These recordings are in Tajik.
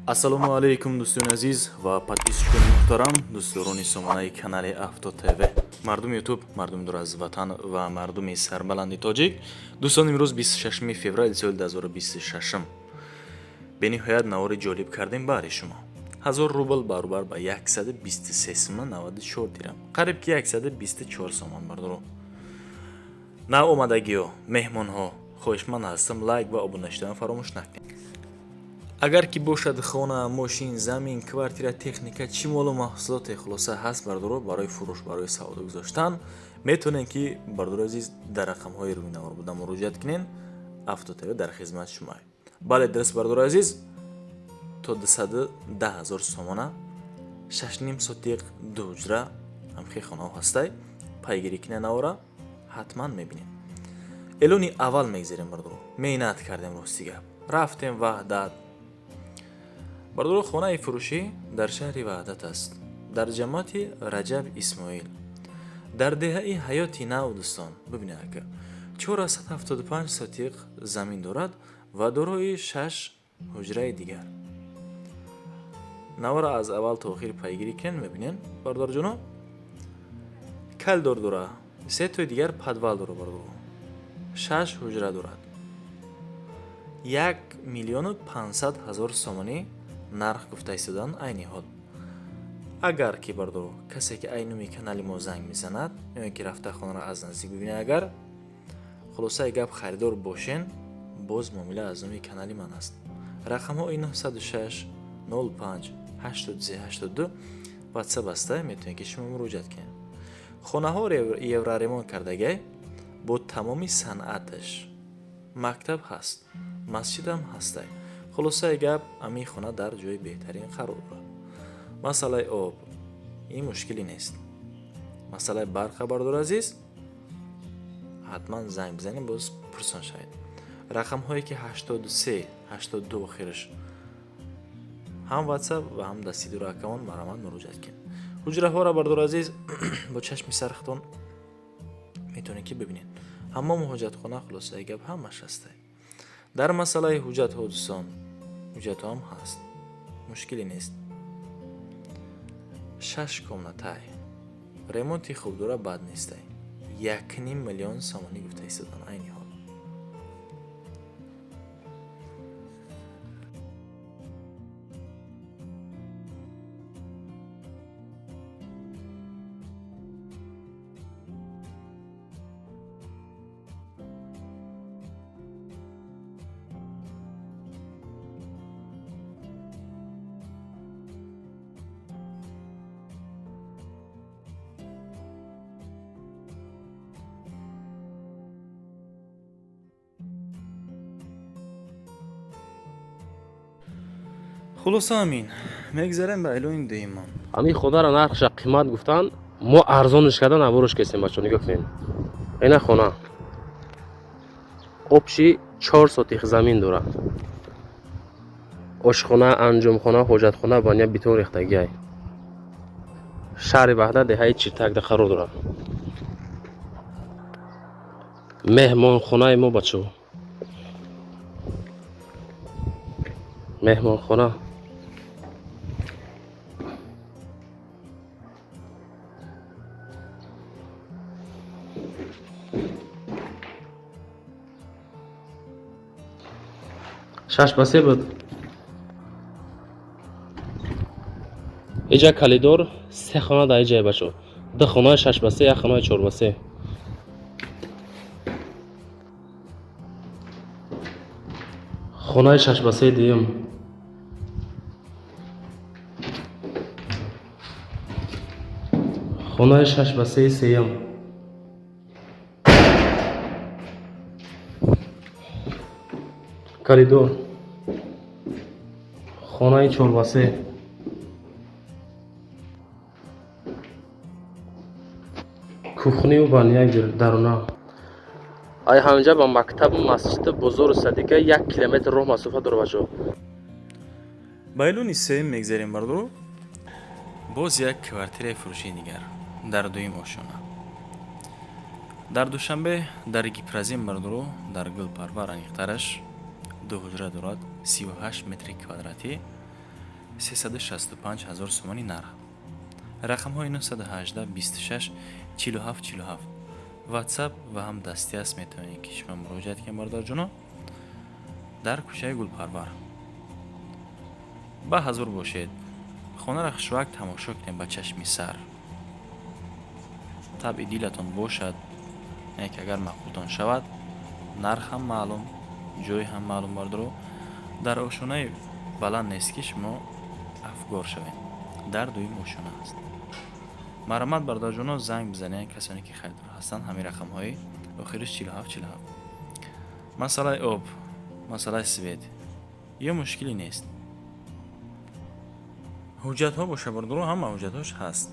Ассалому алайкум, дӯстони азиз ва подписчикони муҳтарам, дӯстдорони сомонаи канали Авто ТВ, мардуми Ютуб, мардуми дур аз ватан ва мардуми сарбаланди тоҷик. Дӯстон, имрӯз 26 феврали соли 2026 бениҳоят навори ҷолиб кардем баҳри шумо. 1000 рубл баробар ба 123 сомон 94 дирам, қариб ки 124 сомон. Бардоро, нав омадагиҳо, меҳмонҳо, хоҳишманд ҳастам, лайк ва обуна шудан фаромӯш накунед. Агар ки бошад хона, мошин, замин, квартира, техника, чӣ молу маҳсулоте хулоса ҳаст, бардоро, барои фурӯш, барои савдо гузоштан, метавонед ки, бардори азиз, дар рақамҳои рӯи навор буда муроҷиат кунед. Авто ТВ дар хизмати шумо. Бале, дуруст, бардори азиз, то 210 ҳазор сомона, 6,5 сотиқ, ду ҳуҷра, ҳамхел хонаҳо ҳастай. Пайгирӣ кунед навора, ҳатман мебинед. Эълони аввал мегзарем, бардоро. Меҳнат кардем, рости гап, рафтем Ваҳдат. Бардоро, хонаи фурӯшӣ дар шаҳри Ваҳдат аст, дар ҷамоати Раҷаб Исмоил, дар деҳаи Ҳаёти Нав. Дӯстон, бибинед, ака, 475 сотиқ замин дорад ва дорои шаш ҳуҷраи дигар. Навора аз аввал то охир пайгирӣ кунед, мебинед, бардорҷоно. Коридор дора, сетои дигар подвал дора. Бардоро, шаш ҳуҷра дорад. 1 500 000 сомонӣ нарх гуфта истодан айни ҳол. Агар ки, бардоро, касе ки ай номи канали мо занг мезанад ё ки рафта хонаро аз наздик бибинад, агар, хулосаи гап, харидор бошен, боз муомила аз номи канали ман аст. Рақамҳои 906 05 83 82 ватсап аста, метавонед ки шумо муроҷиат кунед. Хонаҳо евроремонт кардагай, бо тамоми санъаташ. Мактаб ҳаст, масҷидам ҳастай. Хулосаи гап, ҳамин хона дар ҷои беҳтарин қарор дорад. Масъалаи об ин мушкиле нест, масъалаи барқ, бардори азиз, ҳатман занг бизанед, боз пурсон шавед. Рақамҳое ки 83 82 охираш, ҳам ватсап ва ҳам дастидура аккаунт, марҳамат, муроҷиат кунед. Ҳуҷраҳоро, бардори азиз, бо чашми сархатон метавонед ки бибинед. Ҳаммому ҳоҷатхона, хулосаи гап, ҳамаш ҳастай. Дар масъалаи ҳуҷҷатҳо, дӯстон, ҳуҷҷатҳоам ҳаст, мушкиле нест. Шаш комнатай, ремонти хуб дора, бад нестай. 1,5 миллион сомонӣ гуфта истодан айни ҳол. Хулоса, ҳамин. Мегзарем ба эълони дуюмон. Ҳамин хонаро нархша қимат гуфтан, мо арзонш кардан абурош кесем. Бачо, нигоҳ кунед, ина хона общий 4 сотих замин дорад. Ошхона, анҷомхона, ҳоҷатхона, баня, бетон рехтагиай. Шаҳри Ваҳдат, деҳаи Чиртакда қарор дорад. Меҳмонхонаи мо, бачо, меҳмонхона. 6 ба 3 буд. Иҷа коридор, се хона дар иҷае, бачо: ду хонаи 6 ба 3, як хонаи 4 ба 3. Хонаи 6 ба 3 дуюм. Хонаи 6 ба 3 сеюм. Коридор. Хонаи 4 ба 3. Кухню баняк даруна. Ай ҳаминҷа ба мактабу масҷиду бозору садика 1 километр роҳ масофа дора, бачо. Ба эълони сеюм мегзарем, бардоро. Боз як квартираи фурӯшии дигар дар дуюм ошёна, дар Душанбе, дар Гипрозем, бардоро, дар Гулпарвар аниқтараш. Ду ҳуҷра дорад, 38 метри квадратӣ. 365 ҳазор сомонӣ нарх. Рақамҳои 918 26 47 47 WhatsApp ва ҳам дастӣ аст, метавонед ки шумо муроҷиат кунед бародарҷоно дар кӯчаи Гулпарвар. Ба ҳазур бошед. Хонаро хушвак тамошо кунед ба чашми сар. Табъи дилатон бошад, яъне ки агар маъқултон шавад, нарх ҳам маълум, ҷой ҳам маълум бародаро. Дар ошонаи баланд нест ки шумо афгор шавед. Дар дуюм ошона аст. Марҳамат бародарҷоно, занг бизанед касоне ки харидор ҳастанд, ҳамин рақамҳои охириш 47 47. Масъалаи об, масъалаи свет ё мушкиле нест. Ҳуҷҷатҳо боша бародаро, ҳама ҳуҷҷатҳош ҳаст.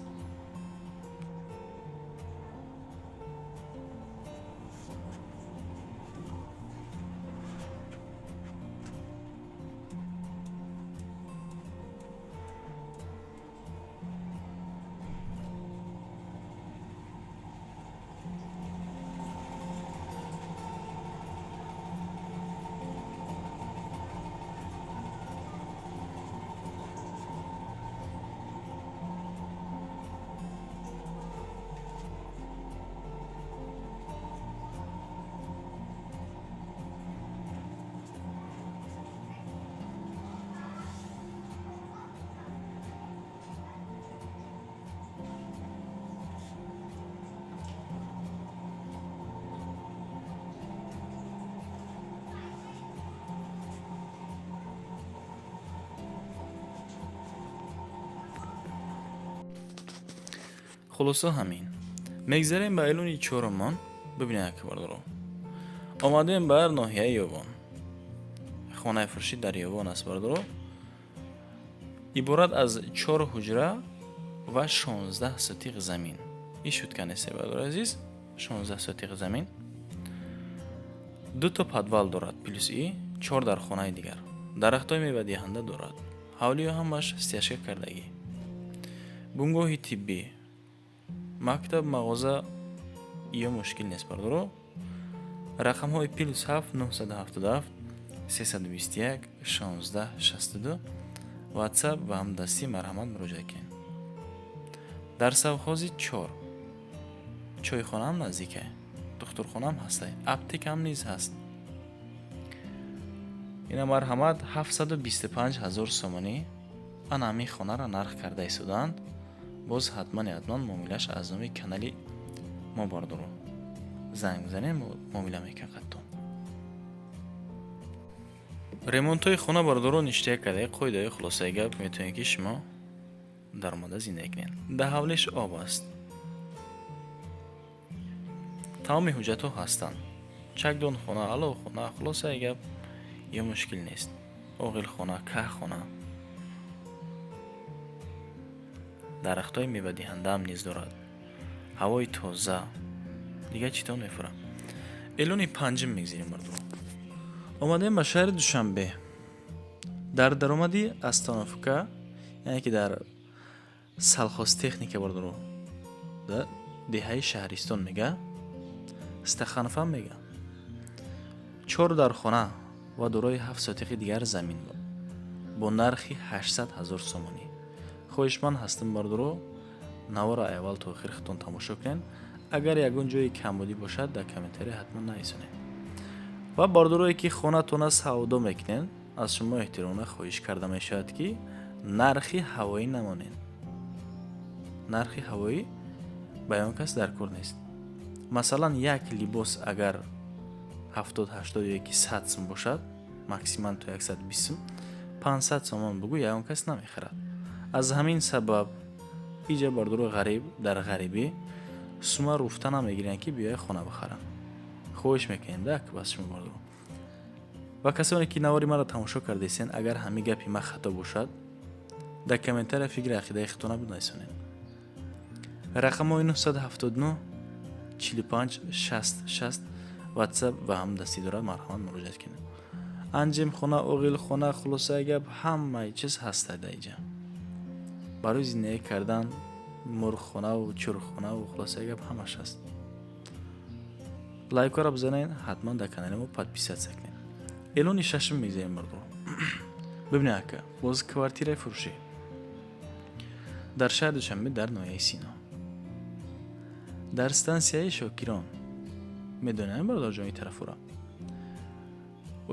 Хулоса ҳамин. Мегзарем ба эълони чорумон. Бибинед ки бародаро. Омадем бар ноҳияи Ёвон. Хонаи фурӯшӣ дар Ёвон аст бародаро. Иборат аз 4 ҳуҷра ва 16 сотиқ замин. Ин шуд канесе бародари азиз, 16 сотиқ замин. 2 то подвал дорад, плюс и 4 дар хонаи дигар. Дарахтҳои мевадиҳанда дорад. Ҳавлиҳо ҳамаш стяжка кардагӣ. Бунгоҳи тиббӣ, мактаб, мағоза ё мушкил нест бародаро. Рақамҳои плюс 7 977 321 16 62 WhatsApp ва ҳамдастӣ марҳамат муроҷиат кунед. Дар совхози 4 чойхонаам наздика, духтурхонаам ҳастай, аптекаам низ ҳаст. Ина марҳамат 725 ҳазор сомонӣ ана ҳамин хонаро нарх карда истодаанд. Боз ҳатман ҳатман муомилаш аз номи канали мо бародаро. Занг бизанем, муомила мекунем қаттон. Ремонтҳои хона бародаро ништия карда, қоидаҳои хулосаи гап метавонед ки шумо даромада зиндагӣ кунед. Дар ҳавлиш об аст. Тамоми ҳуҷҷатҳо ҳастанд. Чакдонхона, аловхона, хулосаи гап ё мушкил нест. Оғилхона, каҳхона. Дарахтҳои мевадиҳандаам низ дорад. Ҳавои тоза. Дигар чӣ тон мефурам? Эълони панҷум мегзирем бародаро. Омадем ба шаҳри Душанбе. Дар даромади остановка, яъне ки дар салхозтехника бародаро, дар деҳаи Шаҳристон мега, Стаханфа мега. 4 дархона ва дорои 7 сотиқи дигар замин бо нархи 800 ҳазор сомонӣ. Хоҳишманд ҳастам бародаро, навора аввал то охир худтон тамошо кунед. Агар ягон ҷои камбудӣ бошад, дар комментария ҳатман нависонед. Ва бародарое ки хонатона савдо мекунед, аз шумо эҳтиромона хоҳиш карда мешавад ки нархи ҳавоӣ намонед. Нархи ҳавоӣ ба ягон кас дар кор нест. Масалан, як либос агар 70, 80 ё ки 100 сум бошад, максимал то 120 сум, 500 сомон бугӯ, ягон кас намехарад. Аз ҳамин сабаб иҷа бародаро ғариб дар ғарибӣ сума руфта намегиранд ки биёя хона бихаранд. Хоҳиш мекунем да бас шумо бародаро. Ва касоне ки навори маро тамошо кардесен, агар ҳамин гапи ман хато бошад, дар комментария фикри ақидаи худтона бинависонед. Рақамҳои 979 45 60 60 WhatsApp ва ҳамдастӣ дорад, марҳамат муроҷиат кунед. Анҷемхона, оғилхона, хулосаи гап ҳамаи чиз ҳастад дар иҷа. Барои зиндагӣ кардан мурғхонаву чурхонаву хулосаи гап ҳамаш ҳаст. Лайкҳоро бизанед, ҳатман дар канали мо подписаться кунед. Эълони шашум мегзарем бародаро. Бибинед ака, боз квартираи фурӯшӣ дар шаҳри Душанбе, дар ноҳияи Сино, дар стансияи Шокирон. Медонем, бародарҷон, ин тарафура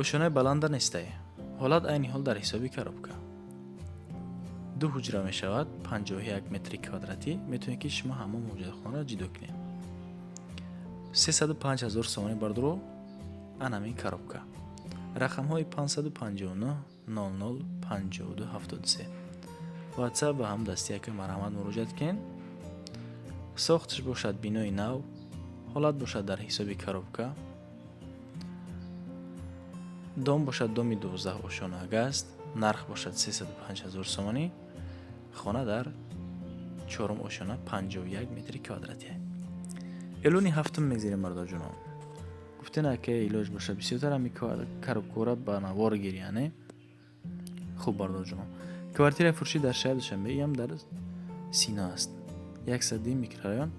ошонаи баланда нестае. Ҳолат айни ҳол дар ҳисоби коробка. Ду ҳуҷра мешавад, 51 метри квадратӣ. Метавонед, ки шумо ҳамон ҳуҷратхонаро ҷудо кунед. 305 ҳазор сомонӣ, бардоро, анамин коробка. Рақамҳои 559 00 52 73, WhatsApp ва ҳам дасти яка, марҳамат, муроҷиат кунед. Сохташ бошад бинои нав, ҳолат бошад дар ҳисоби коробка. Дом бошад доми 12 ошонага аст. Нарх бошад 305 ҳазор сомонӣ. Хона дар чорум ошона, 51 метри квадратӣ. Эълони ҳафтум мегзарем, бародарҷонон. Гуфтен, ака, илоҷ бошад, бисёртар ҳами коробкора ба навор гирӣ, яъне. Хуб, бародарҷонон, квартираи фурӯшӣ дар шаҳри Душанбе, иам дар Сино аст, 101 микрорайон.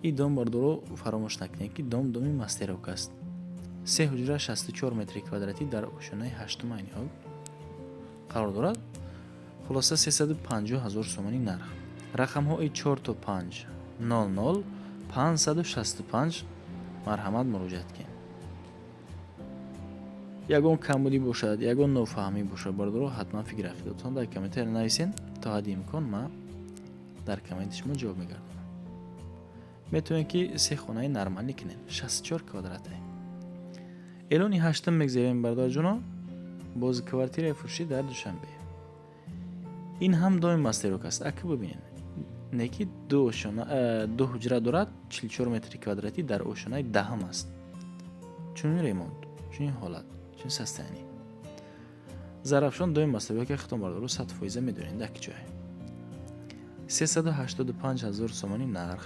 И дом, бардоро, фаромӯш накунед, ки дом доми мастерок аст. Се ҳуҷра, 64 метри квадратӣ, дар ошонаи ҳаштум айни ҳол қарор дорад. Хулоса, 350 ҳазор сомонӣ нарх. Рақамҳои 4 то 5 00 565, марҳамат, муроҷиат кунед. Ягон камбудӣ бошад, ягон нофаҳмӣ бошад, бародаро, ҳатман фикр ақидатон дар комментария нависен. То ҳадди имкон ман дар комменти шумо ҷавоб мегардонам. Метавонед, ки се хонаи нормалӣ кунед, 64 квадрате. Эълони ҳаштум мегзарем, бародарҷоно. Боз квартираи фурӯшӣ дар Душанбе. Ин ҳам доми мастерок аст, ака, бибинед. Неки ду ҳуҷра дорад, 44 метри квадратӣ, дар ошонаи даҳам аст. Чунин ремонт, чунин ҳолат, чунин состояние. Зарафшон доми мастерок, хитом, бардору, 100% медонед дар ки ҷое. 385 ҳазор сомонӣ нарх.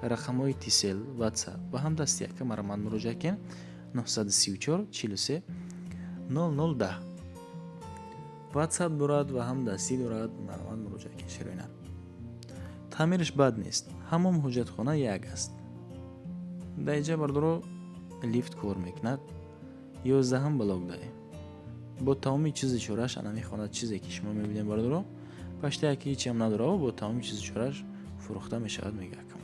Рақамҳои Тисел, WhatsApp ва ҳам дасти яка, марҳамат, муроҷиат кунед: 934 43 00 10. WhatsApp дорад ва ҳам дастӣ дорад, марҳамат, муроҷиат кунед. Шерои нар, таъмираш бад нест. Ҳамом, ҳуҷҷатхона як аст. Дар инҷа, бардоро, лифт кор мекунад. 11-ум блок дае, бо тамоми чизи чораш. Ана хона, чизе ки шумо мебинед, бардоро, пашта яки ҳечиам надорад, бо тамоми чизи чораш фурӯхта мешавад, мегӯякам.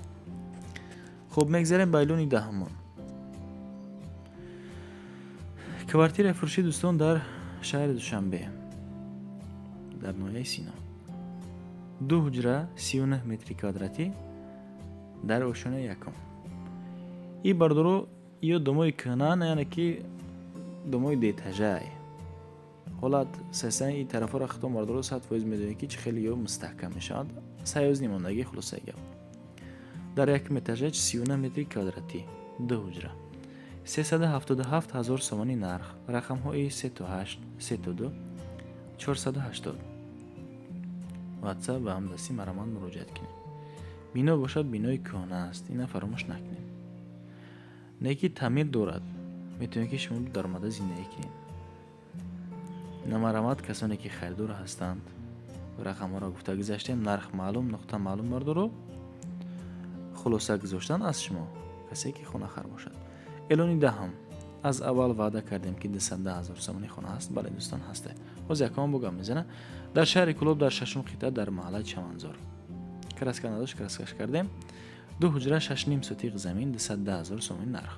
Хуб, мегзарем ба эълони даҳумон. Квартираи фурӯшӣ, дӯстон, дар шаҳри Душанбе, дар ноҳияи Сино, ду ҳуҷра, 39 метри квадратӣ, дар ошонаи якум. И бардоро, ё домои кӯҳнаан, яъне ки домои деэтажай. Ҳолат сасан и тарафҳоро хитом, бардоро, 100% медонед, ки чӣ хеле ё мустаҳкам мешаванд, саёз нимондагӣ. Хулосаи гап, дар якум этажа, 39 метри квадратӣ, ду ҳуҷра, 377 ҳазор сомонӣ нарх. Рақамҳои 3 то 8 3 то 2 480, WhatsApp ва ҳамдастӣ, марҳамат, муроҷиат кунед. Бино бошад бинои кӯҳна аст, ина фаромӯш накунед. Неки таъмир дорад, метавонед, ки шумо даромада зиндагӣ кунед. Намарҳамат, касоне ки харидор ҳастанд, рақамҳоро гуфта гузаштем. Нарх маълум, нуқта маълум, бардоро. Хулоса гузоштан аз шумо, касе ки хонахар бошад. Эълони даҳум. Аз аввал ваъда кардем, ки 210 ҳазор сомонӣ хона ҳаст. Бале, дӯстон, ҳасте. Боз якам бо гап мезана. Дар шаҳри Кӯлоб, дар шашум қитъа, дар маҳаллаи Чаманзор. Краска надошт, краскаш кардем. Ду ҳуҷра, 6,5 сотиқ замин, 210 ҳазор сомонӣ нарх.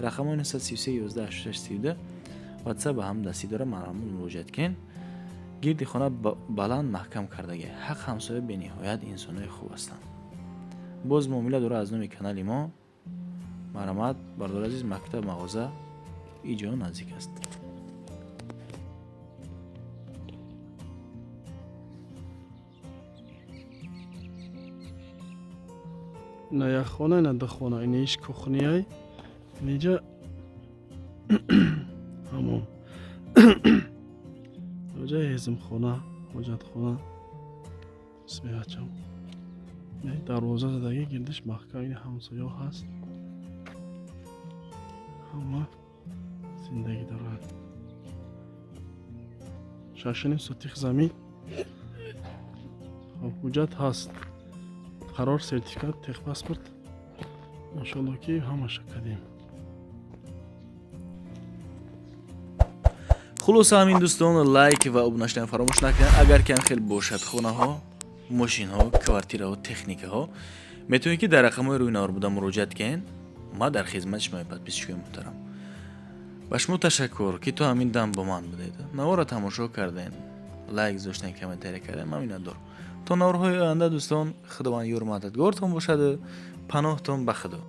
Рақамҳои 933 11 86 32, WhatsApp ба ҳам дастӣ дора, марҳамат, муроҷиат кунед. Гирди хона баланд маҳкам кардагӣ. Ҳақ ҳамсоя бениҳоят инсонои хуб ҳастанд. Боз муомила дора аз номи канали мо. Марҳамат, бардори азиз, мактаб, мағоза иҷо наздик аст. На як хона, на ду хона, ин иш кухняй, инҷа ҳамон ҷа ҳезимхона, ҳоҷатхона. Бисмиллаҳчам, дарвоза задагӣ, гирдиш маҳкам. Ин ҳамсоё ҳаст, ҳама зиндагӣ дорад. 6,5 сотих замин. Хоб, ҳуҷҷат ҳаст, қарор, сертификат, техпаспорт, иншолло, ки ҳамаша кардем. Хулоса, ҳамин, дӯстон, лайк ва обуна шудан фаромӯш накунед. Агар кам хел бошад, хонаҳо, мошинҳо, квартираҳо, техникаҳо, метавонед, ки дар рақамҳои рӯи навор буда муроҷиат кунед. Ма дар хизмати шумои, подписчикои муҳтарам. Ба шумо ташаккур, ки то ҳамин дам бо ман будед, наворро тамошо кардем, лайк гузоштен, комментария кардем. Ман миннатдор. То наворҳои оянда, дӯстон, Худованд ёру мададгортон бошаду паноҳтон ба Худо.